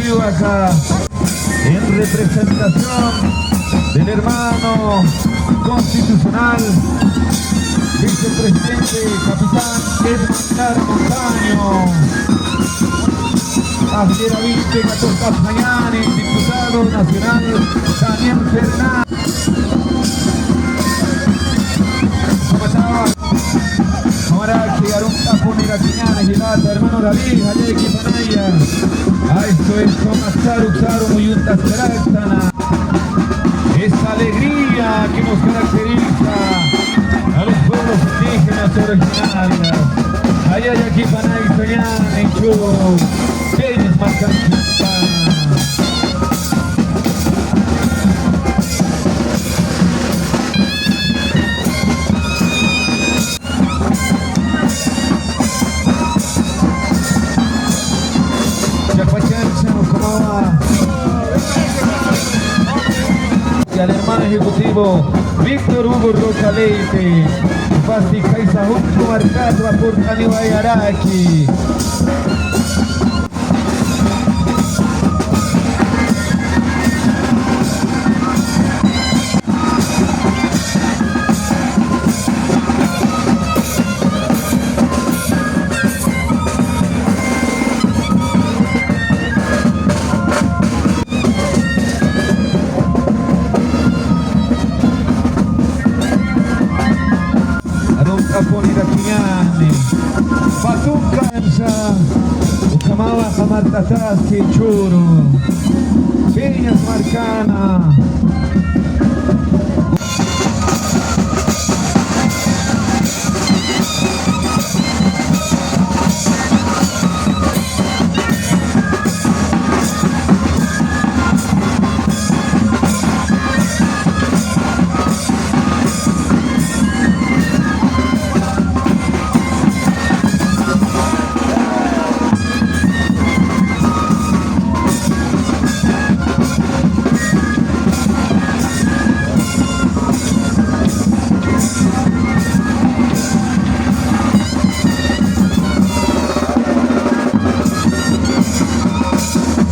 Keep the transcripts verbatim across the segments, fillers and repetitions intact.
Acá, en representación del hermano constitucional, vicepresidente, capitán Edmund Lara Montaño, Javier Avinte, Gato Castañani, diputado nacional Daniel Fernández. Amaraki, arunt'apunirakiñäni jilata, hermano David, jallakipanaya. Esto es Somax Saruk Saru muyuntaskaraktan. Esa alegría que nos caracteriza a los pueblos indígenas originarios. Jallakipanaya, Peñas markanchikta. Chiqapachanchis, ukhamawa. Y al hermano ejecutivo Víctor Hugo Roca Leite, pasti Kaiza Junco Marcatwa por Taniwayaraki. Arunt'apunirakiñäni. Patukansa, ukhamawa qamart'ataski churu. Peñas markana.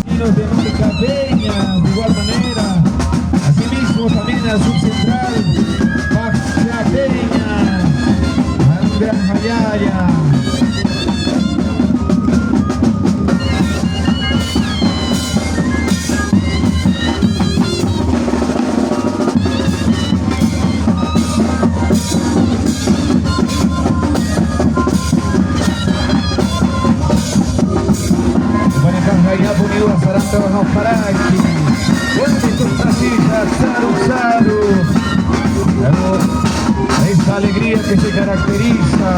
Vecinos de Marca Peña, de igual manera, asimismo también a la subcentral Pacha Peña, Andrea Jayaya. Jupanakax jayapuniwa sarantawayapxaraki. Buena, entonces, así, saru, saru. Claro, esa alegría que se caracteriza.